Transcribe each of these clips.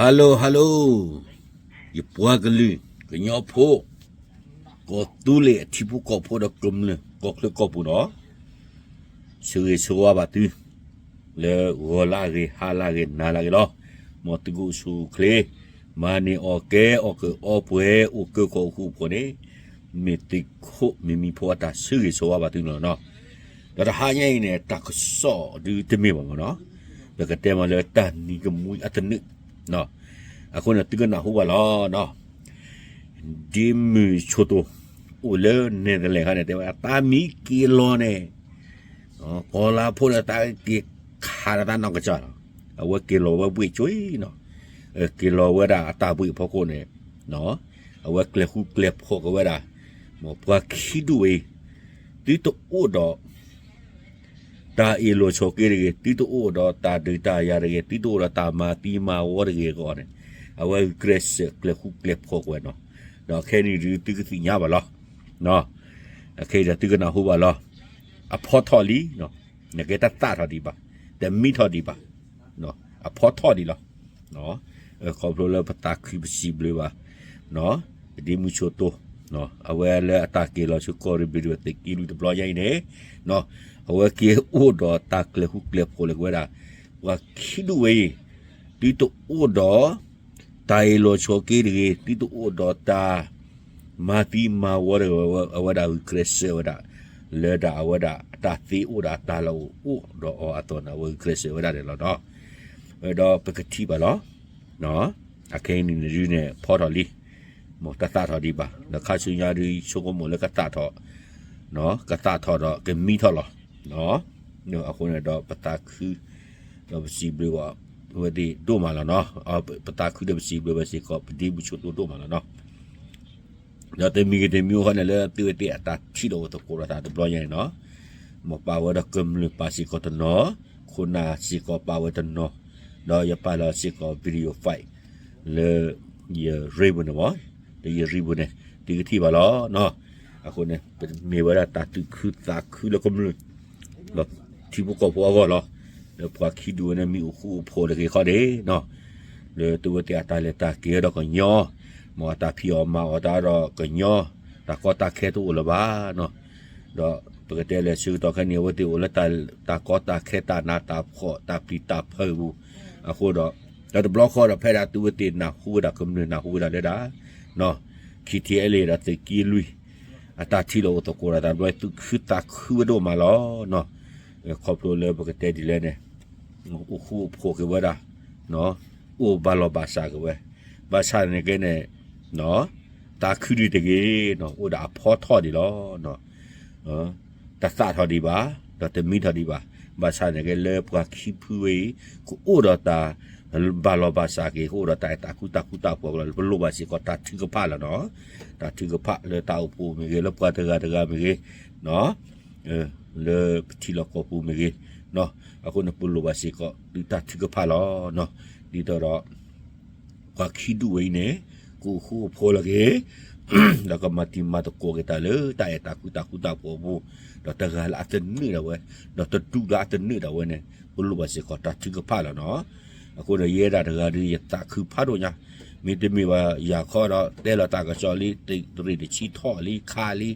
Hello hello, ယပှၤကလုာ်ကညီဖိ ကီၢ်သူလ့ၤအထံဖိကီၢ်ဖိဒီးကမျၢၢ်ကီၢ်ချၢကီၢ်ပူၤဒီး ဆၢဂ့ၤဆၢဝါဘၣ်သု လၢဂီၤလၢဂ့ၤ ဟါလၢဂ့ၤ နၤလၢဂ့ၤလီၤ. မ်သုကအိၣ်ဆူၣ်အိၣ်ချ့ မၤန့ၢ်အီၣ်ကဲအီၣ်ကၢအီပှဲၤ အိၣ်ကၢကီၢ်အိၣ်ဃူအိၣ်ဖိးန့ၣ် မ့ၢ်သုးခိၣ်မ့မံဖိအတၢ်ဆၢဂ့ၤဆၢဝါဘၣ်သုန့ၣ်လီၤနီၤ. ဒီးတဟါညါအံၤန့ၣ် တၢ်ကစီၣ်ဒုးတမ့ၢ်ဘၣ်မ့ၢ်နီၤ, ပကတဲမ့ၢ်လၢတၢ်နံၤကမှံအသနၢၣ်, အဃိန့ၣ်သုကနၢ်ဟူဘၣ်လီၤနီၤ. ဒ့မုၢ်ဆိၣ်တိၢ် အိၣ်လၢနဲၣ်သလဲၣ်ခါန့ၣ် တဲဝဲ အတၢ်မံက့ၤလီၤန့ၣ် ကီၤလါဖိဒီးတၢ်က့ၤခးဒီးတၢ်နီၢ်ကစၢ်လီၤ. အဝဲက့ၤလီၤဝဲဘှ့ၣ်ကွံာ်နီၤ, က့ၤလီၤဝဲဒၣ်အတၢ်ဘှ့ၣ်အဖီခိၣ်န့ၣ်, အဝဲကျဲၤဃူကျဲၤဖိးက့ၤဝဲဒၣ်, မ်ပှၤခံဒူၣ်ဝဲအံၤ သုတအိၣ်ဒီး တၢ်အ့ၣ်လိာ်ဆိးက့တဂ့ၤ, သုတအိၣ်ဒီးတၢ်ဒုးတၢ်ယၤတဂ့ၤ, သုတအိၣ်ဒီးတၢ်မၤသံမၤဝီတဂ့ၤအဂီၢ်န့ၣ်, အဝဲဂုာ်ကျဲးစၢးကျဲၤဃူကျဲၤဖိးက့ၤဝဲနီၤ. ဒီးခဲအံၤန့ၣ်ဒုးသုကသ့ၣ်ညါဘၣ်လီၤ. ခဲအံၤဒီးသုကနၢ်ဟူဘၣ်လီၤ. အဖီထီၣ်လံ, နကဲတသၣ်ထီၣ်ဒံးဘၣ်, တမံထီၣ်ဒံးဘၣ်, အဖီထီၣ်ဒံးလီၤ. ခီဖျိလၢပသးခုပစံးဘျုးဘၣ် ဒ့မုၢ်ဆိၣ်တိၢ်, အဝဲလၢအတၢ်က့ၤလီၤဆူကီၢ်ရ့ၣ်ဘ့ၣ်ဒိၣ်သုးက့လွံၢ်တဘျီညါအံၤန့ၣ်, အဝဲက့ၤအိၣ်ဒီးတၢ်ကျဲၤဃူကျဲၤဖိးလၢက့ၤဝဲဒၣ် ပှၤခံဒူၣ်ဝဲအံၤ, သုတအိၣ်ဒီး တၢ်အ့ၣ်လိာ်ဆိးက့တဂ့ၤ, သုတအိၣ်ဒီးတၢ် မၤသံမၤဝီတဂ့ၤ, အဝဲဒၣ်ဂုာ်ကျဲးစၢးဝဲဒၣ် လၢဒၣ်အဝဲဒၣ်တၢ်သ့အိၣ်ဒီးအတၢ်လီၢ်အိၣ်ဒီးအီၤအသိးန့ၣ် အဝဲဂုာ်ကျဲးစၢးဝဲဒၣ်န့ၣ်လီၤနီၤ. ဒီးပကထံၣ်ဘၣ်လီၤ. အခဲအံၤန့ၣ်ဒုးန့ၣ် ဖီထီၣ်လံ, မ်တသၣ်ထီၣ်ဒံးဘၣ်, ဒီးခါဆူညါဒုးဆိကမိၣ်လၢကသၣ်ထီၣ်, ကသၣ်ထီၣ်ဒီးကမံထီၣ်လီၤ. အဃိန့ၣ်ဒီးပသးခု ဒီးပစံးဘျုးဘၣ်အဝဲသ့ၣ်ဒိၣ်မးလီၤနီၤ. ပသးခုဒီးပစံးဘျုးဘၣ်စ့ၢ်ကီး ပဒ့မုၢ်ဆိၣ်တိၢ်ဒိၣ်မးလီၤနီၤ. ဒီးတမံၤဂ့ၤတမံၤဂ့ၤဃီန့ၣ် လၢသုဝဲသ့ၣ်အတၢ်ထံၣ်လိာ်အိၣ်သကိးဒီးသးတဘျီညါအံၤနီၤ, မ်ပာ်ဝဲဒီးကမျၢၢ်ပာ်စ့ၢ်ကီးတနီၤ, ခိၣ်နၢ်စ့ၢ်ကီးပာ်ဝဲတနီၤ, ဒီးယပာ်လီၤစ့ၢ်ကီး video file လၢယရ့ပူၤန့ၣ်မ့ၢ်, လၢယရ့ပူၤန့ၣ် သုကထံၣ်ဘၣ်လီၤနီၤ. အဃိန့ၣ် ပမ့ၢ်ဝဲဒၣ်တၢ်သူၣ်ခုသးခုလၢကမျၢၢ် ဒီးထံဖိကီၢ်ဖိအဂီၢ်လီၤ. လၢပှၤခံဒူၣ်ဝဲန့ၣ် မ့ၢ်အိၣ်ဃူအိၣ်ဖိးတဂ့ၤခီဒ့ၣ်နီၤ, လၢသုဝဲသ့ၣ်အတၢ်လဲၤတၢ်က့ၤဒီးကညီ, မ်အတၢ်ဖံးအီၣ်မၤအီၣ်တၢ်ဒီးကညီ, တၢ်ကီတၢ်ခဲတအိၣ်လၢၤဘၣ်နီၤ. ဒီးပကတဲလဲၤဆၢကတီၢ်ခဲအံၤ အဝဲသ့ၣ်အိၣ်လၢတၢ်ကီတၢ်ခဲ တၢ်နးတၢ်ဖှီၣ် တၢ်ပျံၤတၢ်ဖုးပူၤ, အဃိဒီး ဒီးတဘျီဃီဒီး ဖဲဒၣ်သုဝဲသ့ၣ်နၢ်ဟူဝဲဒၣ် ကမျၢၢ်နၢ်ဟူဝဲဒၣ်လၢဒၣ် KTLA ဒီးသုးက့လွံၢ် အတၢ်ထံၣ်လိာ်အိၣ်သကိးဒီးသးတဘျီ သူၣ်ခုသးခုဝဲဒိၣ်မးလီၤနီၤ. ခီဖျိလၢပကတဲဒ်လဲၣ်န့ၣ် အိၣ်ဃူအိၣ်ဖိးက့ၤဝဲဒၣ်, အိၣ်ဘၣ်လီၢ်ဘၣ်စးက့ၤဝဲ, ဘၣ်ဆၣ်န့ၣ်ကဲန့ၣ် သးခုဒံးတဂ့ၤနီၤ, အိၣ်ဒီးအဖီထီၣ်ဒံးလီၤ. တသၣ်ထီၣ်ဒံးဘၣ်, ဒီးတမံထီၣ်ဒံးဘၣ်, ဘၣ်ဆၣ်န့ၣ်ကဲလၢပှၤခံဖုဝဲအံၤ ကအိၣ်ဒီးတၢ် ဘၣ်လီၢ်ဘၣ်စးက့ၤ ကအိၣ်ဒီးတၢ်အဲၣ်တၢ်ကွံတၢ်ဃူတၢ်ဖိးကလီၤ, ပလိၣ်ဘၣ်စ့ၢ်ကီးတၢ်ထုကဖၣ်လီၤနီၤ. တၢ်ထုကဖၣ်လၢတၢ်အိၣ်ဖှိၣ်မ့ၢ်ဂ့ၤ လၢပှၤတဂၤတဂၤမ့ၢ်ဂ့ၤ, လၢပထံလီၢ်ကီၢ်ပူၤမ့ၢ်ဂ့ၤ, အဃိန့ၣ် ပလိၣ်ဘၣ်စ့ၢ်ကီးသုတၢ်ထုကဖၣ်လီၤနီၤ. ဒ်သိးဒီး ပှၤခံဒူၣ်ဝဲအံၤန့ၣ် ကအိၣ်ဃူအိၣ်ဖိးလီၤက့ၤ ဒီးကမၤတံၤမၤသကိးက့ၤတၢ်လၢတၢ်အဲၣ်တၢ်ကွံတၢ်ဃူတၢ်ဖိးအပူၤ, ဒီးတဂၤလၢအသနၢၣ်ဒၣ်ဝဲ, ဒီးတဒူၣ်လၢအသနၢၣ်ဒၣ်ဝဲန့ၣ် ပလိၣ်ဘၣ်စ့ၢ်ကီးတၢ်ထုကဖၣ်လီၤနီၤ. အဃိဒီးယဲဒၣ်တဂၤဒီး ယသးခုဖးဒိၣ်ညါ, မ့တမ့ၢ်ဘၣ်ယၤခီဒီး တဲလီၤတၢ်ကစီၣ်လံ, တရ့ၣ်တဆံထီၣ်လံ, ခးလံ,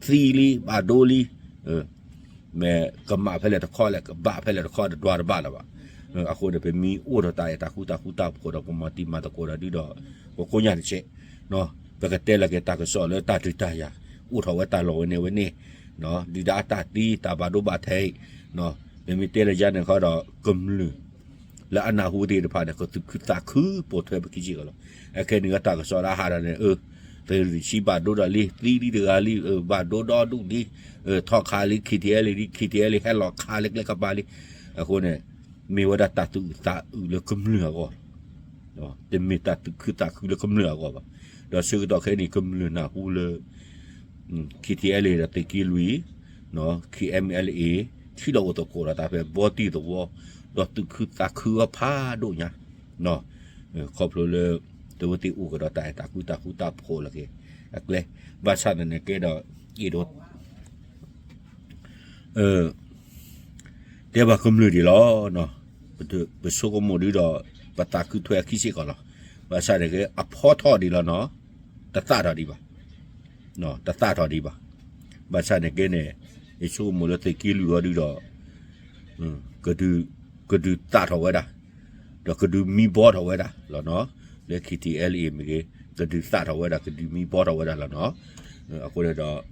သံလံ, ဘၣ်ဒိလံ, မ့ၢ်ကမၣ်ဖဲလဲၣ်တခီလဲၣ်, ကဘၣ်ဖဲလဲၣ်တခီ တဒွးတဘၣ်လၢၤဘၣ်. အဃိန့ၣ် ပမ့ၢ်အိၣ်ဒီးတၢ်အဲၣ်တၢ်ကွံတၢ်ဃူတၢ်ဖိးဒီး ပမၤတံၤမၤသကိးဒီးဒုဒီး ပကိညၢ်တဆဲး, ပကတဲလီၤက့ၤတၢ်ကစီၣ်လၢတၢ်ဒုးတၢ်ယၤ အိၣ်ထီၣ်ဝဲတၢ်လီၢ်ဝဲန့ၣ်ဝဲန့ၣ်, ဒုၣ်ဒါအတၢ်သံ တၢ်ဘၣ်ဒိဘၣ်ထံး, မ့မ့ၢ်တဲလၢယၤန့ၣ်ခီဒီး ကမျၢၢ် လၢအနၢ်ဟူသ့ၣ်တဖၣ်န့ၣ် ကသူၣ်ခုသးခုပိာ်ထွဲပခံစ့ၢ်ကီးလီၤ. အခဲန့ၣ်ကတၢ်ကစီၣ်လၢအဟးဒီးန့ၣ် အၢ တရ့ၣ်တဆံဘၣ်ဒိဒီးလံ, သံလံတဂၤလံ, ဘၣ်ဒိဒီဒူၣ်လံ, ထီၣ်ခးလံ KTLA လံ, KTLA ဟဲလီၤခးလၢကျဲကပၤလံ. အဃိန့ၣ် မ့ၢ်ဝဲဒၣ်တၢ်သူၣ်အုးသးအုးလၢကမျၢၢ်အဂီၢ်, တမ့ၢ်တၢ်သူၣ်ခုသးခုလၢကမျၢၢ်အဂီၢ်ဘၣ်. ဒီးဆၢကတီၢ်ခဲအံၤန့ၣ် ကမျၢၢ်နၢ်ဟူလၢ KTLA ဒီးသုးက့လွံၢ်, KNLA ထံၣ်လိာ်အိၣ်သကိးဒီးတၢ်ဖဲဘီတံၢ်သဝီ, ဒီးသူၣ်ခုသးခုဝဲဖးဒိၣ်ညါ, ခီဖျိလၢ သုဝဲသ့ၣ်အိၣ်ကဒီးတၢ်အဲၣ်တၢ်ကွံတၢ်ဃူတၢ်ဖိးလီၤက့ၤအကျဲ, ဘၣ်ဆၣ်သနာ်က့ဒီး အ့ၣ်ဒိး တဲဘၣ်ကမျၢၢ်ဒံးလီၤ. ပဆိကမိၣ်ဒုဒီး ပသးခုထွဲအခံစ့ၢ်ကီးလီၤ. ဘၣ်ဆၣ်န့ၣ်က့ အဖီထီၣ်ဒံးလီၤနီၤ, တသၣ်ထီၣ်ဒံးဘၣ်, တသၣ်ထီၣ်ဒံးဘၣ်. ဘၣ်ဆၣ်န့ၣ်က့န့ၣ် ယဆိကမိၣ်လၢသုးက့လွံၢ်အီၤဒုဒီး ကဒုးသၣ်ထီၣ်ဝဲဒၣ်, ဒီးကဒုးမံဘီထီၣ်ဝဲဒၣ်လီၤနီၤ. လၢ K T L A မ့ၢ်ဂ့ၤ ကဒုးသၣ်ထီၣ်ဝဲဒၣ် ကဒုးမံဘီထီၣ်ဝဲဒၣ်လီၤနီၤ. အဃိန့ၣ်ဒီး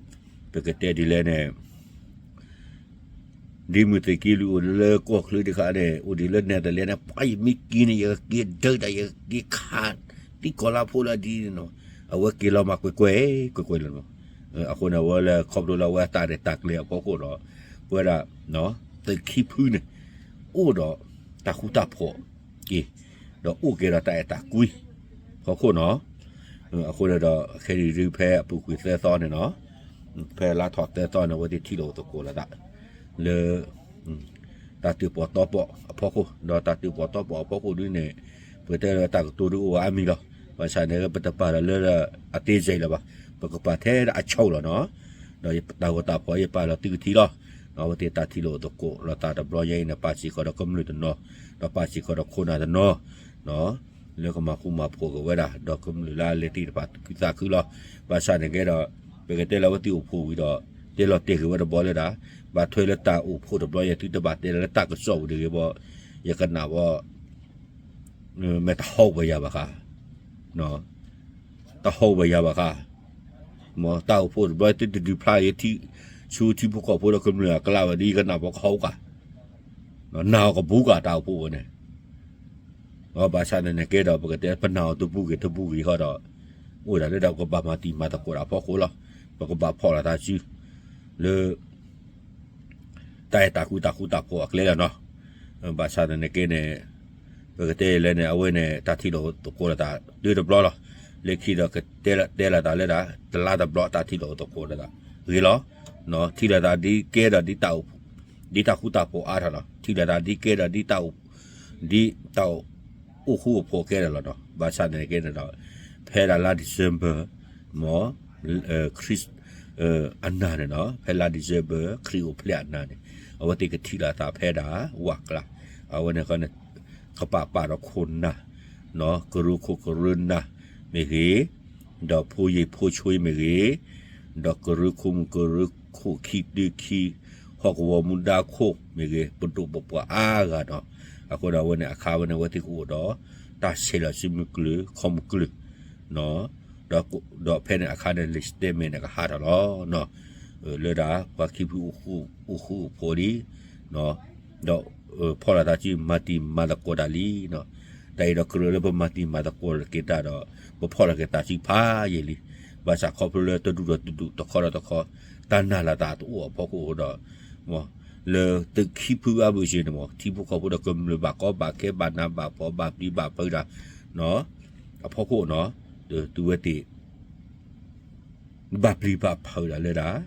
ပကတဲဒ်လဲၣ်န့ၣ် ဒ်မုၢ်သုးက့လွံၢ်အိၣ်ဒံးလၢကီၢ်ချၢတခါန့ၣ် အိၣ်ဒံးလၢနဲၣ်သလဲၣ်န့ၣ် ပှၤယမ့ၢ်က့ၤန့ၣ် ယကက့ၤဒုးတၢ် ယကက့ၤခး သံကီၢ်လါဖိလၢဒ်န့ၣ်နီၤ. အဝဲက့ၤလီၤမးကွဲးကွဲး ကွဲးကွဲးလီၤနီၤ. အဃိန့ၣ် အဝဲလၢခီဖျိလၢအဝဲအတၢ်ရဲၣ်တၢ်ကျဲၤအဖီခိၣ်ဒီး ပဝဲဒၣ် သုးခံဖုန့ၣ် အိၣ်ဒီးတၢ်ဃူတၢ်ဖိးက့ၤ ဒီးအိၣ်က့ၤဒီးတၢ်အဲၣ်တၢ်ကွံ ဖီခိၣ်နီၤ. အဃိန့ၣ်ဒီး ခဲအံၤဒုဖဲအပူၤကွံာ်သၢသီန့ၣ်နီၤ, ဖဲလါထီၣ်သၢသီန့ၣ် အဝဲသ့ၣ်ထံၣ်လိာ်သကိးလိာ်သး လၢ တၢ်သုးပီၢ်တီပီၢ်အဖီခိၣ်, ဒီးတၢ်သုးပီၢ်တီပီၢ်အဖီခိၣ်ဒ်န့ၣ် ပကတဲလၢတၢ်ကတိၤဒုအိၣ်အါမံၤလီၤ. ဘၣ်ဆၣ်န့ၣ် ပတပာ်လီၤလၢအသေးစိတ်လၢၤဘၣ်, ပကပာ်ထဲဒၣ်အချုပ်လီၤနီၤ. ဒီးတၢ်ဂီၤတၢ်ဖီၣ်ယပာ်လီၤသုကထံၣ်လီၤ. အဝဲသ့ၣ်တၢ်ထံၣ်လိာ်သကိးလိာ်သးတဘျီညါအံၤန့ၣ် ပာ်စ့ၢ်ကီးဒီးကမျၢၢ်တနီၤ, ဒီးပာ်စ့ၢ်ကီးဒီးခိၣ်နၢ်တနီၤ လၢကမၤဃူမၤဖိးက့ၤဝဲဒၣ် ဒီးကမျၢၢ်လၢအလဲၤသ့ၣ်တဖၣ်သူၣ်ခုသးခုလီၤ. ဘၣ်ဆၣ်န့ၣ်ကဲဒီး ပကတဲလၢအဝဲသ့ၣ်အိၣ်ဖှိၣ်ဝံၤဒီး တဲလီၤတဲာ်က့ၤဝဲတဘျီလၢဒၣ် ဘၣ်ထွဲလၢတၢ်အိၣ်ဖှိၣ်တဘျီညါ သုတဘၣ်တဲလၢတၢ်ကစီၣ်ဝံၤတဂ့ၤဘၣ်, ယကနၣ်ဘၣ် မ့ၢ်တဟီၣ်ဝဲယၤဘၣ်ဃး, တဟီၣ်ဝဲယၤဘၣ်ဃး, မ်တၢ်အိၣ်ဖှိၣ်တဘျီသုတဒုးဖျါယထံၣ် ဆူထံဖိကီၢ်ဖိဒီးကမျၢၢ်အကျါဝဲဒ်ယကနၣ်ဘၣ်ကဟီၣ်ကၤ, နၢ်အီၤကဘူးကၤတၢ်အိၣ်ဖှိၣ်ဝဲန့ၣ် ဘၣ်ဆၣ်န့ၣ်န့ၣ်ကဲဒီး ပကတဲပနာ်အီၤတဘူးဂ့ၤတဘူးဂ့ၤဃီဒီး အိၣ်ဒၣ်လၢဒၣ်ပကဘၣ်မၤတံၤမၤသကိးဒၣ်အဖီခိၣ်လီၤ. ပကဘၣ်ဖီၣ်လိာ်သးစု လၢ တၢ်အဲၣ်တၢ်ကွံတၢ်ဃူတၢ်ဖိးအကျဲလီၤနီၤ. ဘၣ်ဆၣ်န့ၣ်န့ၣ်ကဲန့ၣ် ပကတဲလဲၣ်န့ၣ် အဝဲန့ၣ် တၢ်ထံၣ်လိာ်သကိးလိာ်သးတုၤတဘျီလီၤ. လၢခံဒီးကတဲလီၤသးလၢဒၣ် တလါတဘျီတၢ်ထံၣ်လိာ်သကိးလိာ်သး ဂ့ၤလီၤ. ထံၣ်လိာ်သးဒ်ကဲဒီး ဒ်တၢ်ဃူတၢ်ဖိးအါထီၣ်လီၤ. ထံၣ်လိာ်သးဒ်ကဲဒီး ဒ်တၢ် ဒ်တၢ်အိၣ်ဃူအိၣ်ဖိးကဲဒီးလီၤနီၤ. ဘၣ်ဆၣ်န့ၣ်ကဲန့ၣ်ဒီး ဖဲဒၣ်လါ December မ် Christ အနၤန့ၣ်နီၤ, ဖဲလါ December ခရံာ်အိၣ်ဖျဲၣ်အနၤန့ၣ် အဝဲသ့ၣ်ကထံၣ်လိာ်သးဖဲဒၣ်ဝၣ်ကျါ, အဝဲန့ၣ်ဃီန့ၣ် ကပာ်ပာ်ဒီးခိၣ်နၢ် ကရၢခိၣ်ကရၢနၢ်မ့ၢ်ဂ့ၤ, ဒီးဖိယံာ်ဖိဆွ့မ့ၢ်ဂ့ၤ, ဒီးကရၢခိၣ်မုၣ်ကရၢခိၣ်ခံတုၤခံ ဟီၣ်ကဝီၤမူဒါခိၣ်မ့ၢ်ဂ့ၤ, ပဒိၣ်ပပှၢ်အါဂၤနီၤ. အဃိဒီးအဝဲန့ၣ်အခါဝဲန့ၣ် အဝဲသ့ၣ်ကအိၣ်ဒီး တၢ်ဆဲးလီၤစုမုၢ်ကျၢၤ ခီမုၢ်ကျၢၤ ဒီးဖဲန့ၣ်အခါန့ၣ် လံာ်စတဲမဲာ်န့ၣ် ကဟးထီၣ်လီၤ. လၢဒၣ်ပှၤခံဖုအိၣ်ဃူအိၣ်ဖိးလံ, ဒီးဖီၣ်လိာ်သးစု မၤတံၤမၤသကိးတၢ်လံ. တၢ်အံၤဒီးကြၢးလၢပမၤတံၤမၤသကိးက့ၤတၢ်ဒီး ပဖီၣ်လိာ်က့ၤသးစုဖးယံာ်လံ. ဘၣ်ဆၣ်ခီဖျိလၢတဒူၣ်ဒီးတဒူၣ် တခီဒီးတခီ တၢ်နာ်လၢတၢ်တအိၣ်အဖီခိၣ်ဒီး လၢသုးခံဖုအါဘၢၣ်စ့ၢ်န့ၣ်မ့ၢ် ထံဖိကီၢ်ဖိဒီးကမျၢၢ်ဘၣ်ကီဘၣ်ခဲဘၣ်နးဘၣ်ဖှီၣ်ဘၣ်ပျံၤဘၣ်ဖုးတၢ် အဖီခိၣ်နီၤ, တုၤဝဲသ့ၣ် ဘၣ်ပျံၤဘၣ်ဖုးတၢ်လၢဒၣ်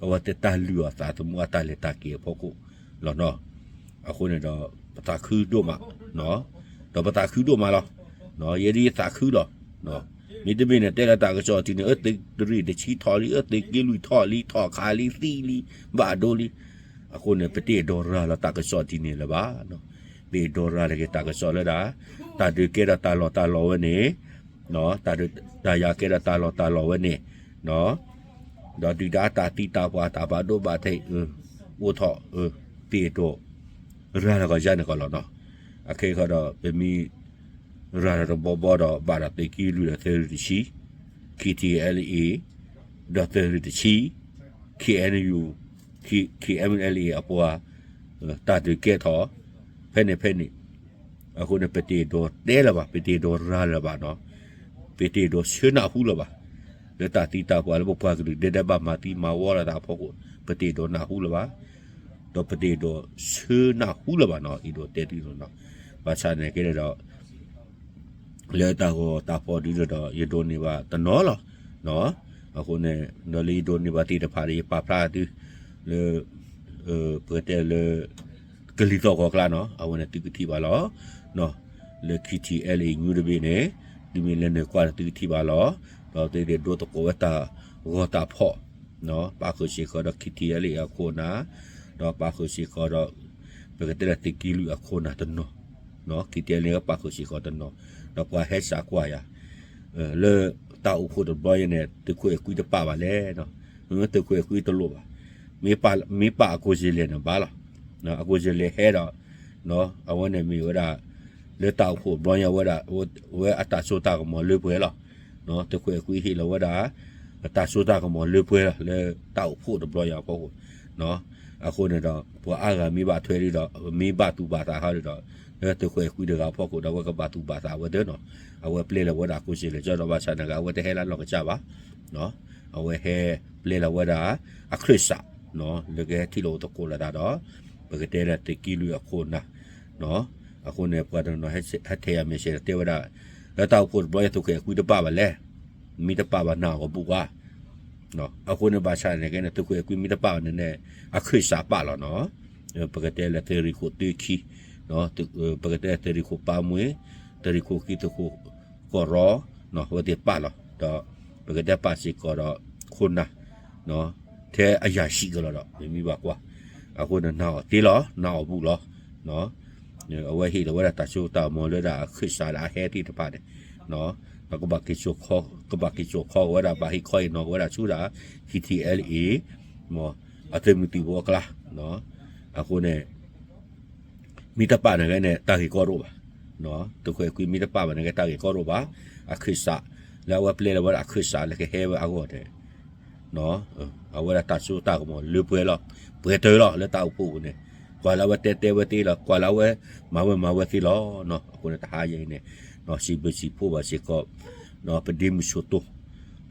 အဝဲသ့ၣ်တၢ်လုၢ်အီၣ်သးသမူအတၢ်လဲၤတၢ်က့ၤအဖီခိၣ်လီၤနီၤ. အဃိန့ၣ်ဒီး ပသးခုဒိၣ်မး, ဒီးပသးခုဒိၣ်မးလီၤ. ယဲဒၣ်ယသးခုလီၤ. မ့တမ့ၢ်န့ၣ် တဲလၢတၢ်ကစီၣ်တံၢ်န့ၣ် အၢသုးတရ့ၣ်တဆံထီၣ်လံ, အၢသုးက့လွံၢ်ထီၣ်လံ, ထီၣ်ခးလံ, သံလံ, ဘၣ်ဒိလံ. အဃိန့ၣ် ပတအဲၣ်ဒိးရၤလီၤတၢ်ကစီၣ်တံၢ်န့ၣ်လၢၤဘၣ်. ပအဲၣ်ဒိးရၤလီၤက့ၤတၢ်ကစီၣ်လၢဒၣ် တၢ်ဒုးကဲထီၣ်တၢ်လီၢ်တၢ်လီၢ်ဝဲန့ၣ်, တၢ်ဒုးတၢ်ယၤကဲထီၣ်တၢ်လီၢ်တၢ်လီၢ်ဝဲန့ၣ်, ဒီးဒုၣ်ဒါတၢ်သံတၢ်ပှၢ်တၢ်ဘၣ်ဒိဘၣ်ထံး အိၣ်ထီၣ် ပအဲၣ်ဒိး ရၤလီၤကီးယါန့ၣ်ကီးလီၤနီၤ. အခဲအံၤဃီဒီး ပမ့ၢ်ရၤလီၤတဘီဘီဒီး ဘၣ်ဒီးသုးက့လွံၢ်ဒီးသုးရ့ၣ်တဆံ, K T L A ဒီးသုးရ့ၣ်တဆံ, K N U, K N L A အပှၤ တၢ်ဒုးကဲထီၣ် ဖဲန့ၣ်ဖဲန့ၣ် အဃိန့ၣ် ပတအဲၣ်ဒိးတဲလၢၤဘၣ်, ပတအဲၣ်ဒိးရၤလၢၤဘၣ်နီၤ, ပတအဲၣ်ဒိးဆၢနၢ်ဟူလၢၤဘၣ်. လၢတၢ်သံတၢ်ပှၢ်လၢပပှၤကလုာ်ဒဲးဒဲးဘၣ်မၤသံမၤဝီလိာ်သးအဖီခိၣ် ပတအဲၣ်ဒိးနၢ်ဟူလၢၤဘၣ်, ဒီးပတအဲၣ်ဒိးဆၢနၢ်ဟူလၢၤဘၣ်နီၤ, အဲၣ်ဒိးတဲသုလီၤနီၤ. ဘၣ်ဆၣ်န့ၣ်ကဲဒီး လၢတၢ်ဂီၤတၢ်ဖီၣ်ဒ်န့ၣ်ဒီး ယဒိးန့ၢ်ဘၣ်တနီၤလီၤ. အဃိန့ၣ် ဒီးလၢယဒိးန့ၢ်ဘၣ်သ့ၣ်တဖၣ်ဒီး ယပာ်ဖျါသု လၢ ပကတဲလၢ ကလံၤသီၣ်ဂီၤကျါနီၤ, အဝဲန့ၣ်သုကထံၣ်ဘၣ်လီၤ. လၢ K T L A ညူတဘ့ၣ်န့ၣ် သုမ့ၢ်လဲၤနုာ်ကွၢ်ဒီးသုကထံၣ်ဘၣ်လီၤ. ဒီးသုကဒိသကိးဝဲတၢ်ဂီၤတၢ်ဖီၣ် ပာ်ဃုာ်စ့ၢ်ကီးဒီး K T L A အခိၣ်အနၢ်, ဒီးပာ်ဃုာ်စ့ၢ်ကီးဒီး ပကတဲလၢသုးက့လွံၢ်အခိၣ်အနၢ်တနီၤ က့ၤတဲလၢပာ်ဃုာ်စ့ၢ်ကီးတနီၤ, ဒီးပှၤဟဲစးကွၢ်ယၤ လၢတၢ်အိၣ်ဖှိၣ်တဘျီယဲန့ၣ် သုးခိၣ်အဲၣ်ကွံတပာ်ဘၣ်လဲၣ်, သုးခိၣ်အဲၣ်ကွံတလိၣ်ဘၣ်, မ့ၢ်ပာ်အကိုယ်စားလှယ်န့ၣ်ဘၣ်လီၤ, အကိုယ်စားလှယ်ဟဲဒီး အဝဲန့ၣ်မ့ၢ်ဝဲဒၣ် လၢတၢ်အိၣ်ဖှိၣ်တဘျီညါဝဲဒၣ် ဝဲအတၢ်စိတၢ်ကမီၤလၢပှဲၤလီၤ, သုးခိၣ်အဲၣ်ကွံဟ့ၣ်လီၤဝဲဒၣ် တၢ်စိတၢ်ကမီၤလၢပှဲၤလီၤ လၢတၢ်အိၣ်ဖှိၣ်တဘျီညါအဖီခိၣ် အဃိန့ၣ်ဒီး ပှၤအါဂၤမ့ၢ်ဘၣ်ထွဲဒ်ဒီး မ့ၢ်ဘၣ်သူၣ်ဘၣ်သးဟီဒ်ဒီး လၢသုးခိၣ်အဲၣ်ကွံတဂၤအဖီခိၣ်ဒီး အဝဲကဘၣ်သူၣ်ဘၣ်သးဝဲသ့နီၤ, အဝဲပျဲလီၤဝဲဒၣ်အကိုယ်စားလှယ် ကၠီဒီးဘၣ်ဆၣ်န့ၣ်ဂ့ၤ အဝဲတဟဲလၢလီၢ်ကစၢ်ဘၣ်, အဝဲဟဲပျဲလီၤဝဲဒၣ် အခၢၣ်စး လၢကဟဲထံၣ်လိာ်သကိးလိာ်သးဒီး ပကတဲလၢသုးက့လွံၢ်အခိၣ်နၢ်, အဃိန့ၣ် ပှၤတနီၤဟဲထဲးယၤ message ဒီးတဲဝဲဒၣ် လၢတၢ်အိၣ်ဖှိၣ်တဘျီညါ သုးခိၣ်အဲၣ်ကွံတပာ်ဘၣ်လဲၣ်, မ့ၢ်တပာ်ဘၣ်နၢ်အီၤကဘူၣ်ကွၢ်, အဃိန့ၣ်ဘၣ်ဆၣ်န့ၣ်ကဲန့ၣ် သုးခိၣ်အဲၣ်ကွံမ့ၢ်တပာ်ဘၣ်န့ၣ်န့ၣ် အခၢၣ်စးပာ်လီၤနီၤ, ပကတဲလၢသုးရ့ၣ်ခိၣ်သၢခံ, ပကတဲသုးရ့ၣ်ခိၣ်ပၢ်မှ့, သုးရ့ၣ်ခိၣ်ခံ သုးခိၣ်ကီၢ်ရီ အဝဲသ့ၣ်ပာ်လီၤ, ဒီးပကတဲပာ်စ့ၢ်ကီးဒီး ခိၣ်နၢ် ထဲအယၤဆံးကလီၤဒီး မ့မ့ၢ်ဘၣ်ကွၢ်, အဃိန့ၣ် နၢ်အီၤသ့လီၤ နၢ်အီၤဘူၣ်လီၤ, အဝဲဟ့ၣ်လီၤဝဲဒၣ်တၢ်စိတၢ်ကမီၤလၢဒၣ်အခၢၣ်စးလၢအဟဲသ့ၣ်တဖၣ်န့ၣ်, ဒီးကဘၣ်က့ၤစိာ်ခီ, ကဘၣ်က့ၤစိာ်ခီက့ၤဝဲဒၣ် ဘၣ်ဟ့ၣ်ခီဟ့ၣ်နီၤက့ၤဝဲဒၣ်ဆူဒၣ် K T L A အသုးမုၢ်သံၣ်ဘိအကျါ, အဃိန့ၣ် မ့ၢ်တပာ်န့ၣ်ဂ့ၤန့ၣ် တၢ်ဂ့ၢ်ကီဒိၣ်ဘၣ်, သုးခိၣ်အဲၣ်ကွံမ့ၢ်တပာ်ဘၣ်န့ၣ်ဂ့ၤ တၢ်ဂ့ၢ်ကီဒိၣ်ဘၣ်, အခၢၣ်စး လၢအဝဲပျဲလီၤဝဲဒၣ်အခၢၣ်စးလၢကဟဲဝဲအဂီၢ်န့ၣ် အဝဲဒၣ်တၢ်စိတၢ်ကမီၤလၢပှဲၤလီၤ, ပှဲၤတၢၢ်လီၤ လၢတၢ်အိၣ်ဖှိၣ်ပူၤန့ၣ်, ကွၢ်လၢအဝဲတဲတဲဝဲသ့လီၤ, ကွၢ်လၢအဝဲမၤဝဲမၤဝဲသ့လီၤ, အဃိန့ၣ် တဟါယဲအံၤန့ၣ် စံးဘျုးစံးဖှိၣ်ဘၣ်စ့ၢ်ကီး ပဒ့မုၢ်ဆိတိၢ်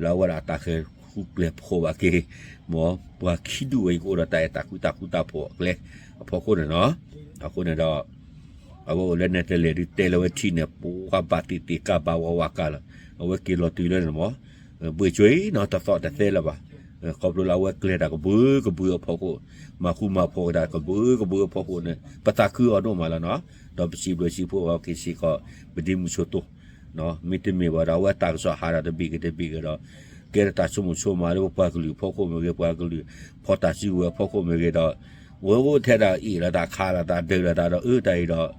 လၢအဝဲဒၣ်တၢ်ဃဲၤဃူကျဲၤဖိးဘၣ်က့ၤ မ်ပှၤခံဒူၣ်ဝဲအံၤကအိၣ်ဒီးတၢ်အဲၣ်တၢ်ကွံတၢ်ဃူတၢ်ဖိးအကျဲအဖီခိၣ်န့ၣ်နီၤ, အဃိန့ၣ်ဒီး အဝဲအိၣ်လၢနဲတလဲာ်ဒုးတဲလၢဝဲထံၣ်န့ၣ် ပှၤဘၣ်သ့ၣ်သ့ၣ်ကါဘၣ်ဝးဝးကါလီၤ, အဝဲက့ၤလီၤတုၤလၢန့ၣ်မး, ဘှ့ၣ်ကွံာ်နီၤ တသီၣ်တသဲလၢၤဘၣ်, ခီဖျိလၢအဝဲကျဲၤတၢ်ကဘုကဘုအဖီခိၣ်, မၤဃူမၤဖိးကဒါကဘုကဘုအဖီခိၣ်န့ၣ် ပသးခုအီၤဒိၣ်မးလီၤနီၤ, ဒီးပစံးဘျုးစံးဖှိၣ်ဘၣ်က့ၤစ့ၢ်ကီး ပဒ့မုၢ်ဆိတိၢ် မ့တမ့ၢ်ဘၣ်ဒီးအဝဲတၢ်ကစီၣ်ဟးဒီးတဘ့ၣ်က့ၤတဘ့ၣ်က့ၤဒီး ကဲထီၣ်တၢ်ဆိကမိၣ်ဆိကမးလၢပပှၤကလုာ်အဖီခိၣ်မ့ၢ်ဂ့ၤ, ပှၤကလုာ်ဖီၣ်တၢ်စုကဝဲၤအဖီခိၣ်မ့ၢ်ဂ့ၤဒီး ဝဲအိၣ်ထဲဒၣ်အ့ၣ်လိာ်သးခးလိာ်သးဒုးလိာ်သးဒီးအၢတၢ်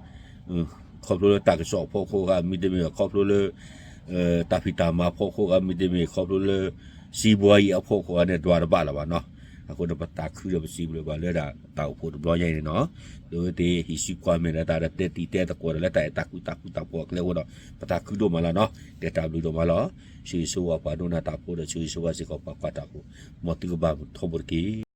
အံၤဒီး ခီဖျိလၢတၢ်ကစီၣ်အဖီခိၣ်ဂ့ၤ မ့တမ့ၢ်ခီဖျိလၢ တၢ်ဖံးတၢ်မၤအဖီခိၣ်ဂ့ၤ မ့တမ့ၢ်ခီဖျိလၢ စံးဘှါယံၤအဖီခိၣ်ဂ့ၤန့ၣ် ဒွးတဘၣ်လၢၤဘၣ်နီၤ, အဃိန့ၣ်ပသးခုဒီးပစံးဘျုးဘၣ်လၢဒၣ်တၢ်အိၣ်ဖှိၣ်တဘျီညါအံၤန့ၣ်နီၤ, ဒီးဝဲသ့ၣ်ဟံးစုကွၢ်မဲာ်ဒီးတၢ်ဒီးတဲတံၤတဲသကိးဒီးလၢတၢ်အဲၣ်တၢ်ကွံတၢ်ဃူတၢ်ဖိးအကျဲအဃိဒီး ပသးခုဒိၣ်မးလီၤနီၤ, တဲတၢ်ဘျုးဒိၣ်မးလီၤ, ဆၢဂ့ၤဆၢဝါပှၤဒိကနၣ်တၢ်ဖိဒီးဆၢဂ့ၤဆၢဝါစ့ၢ်ကီးပှၤကွၢ်တၢ်ဖိ, မ်သုကဘၣ်ထီဘိတက့ၢ်.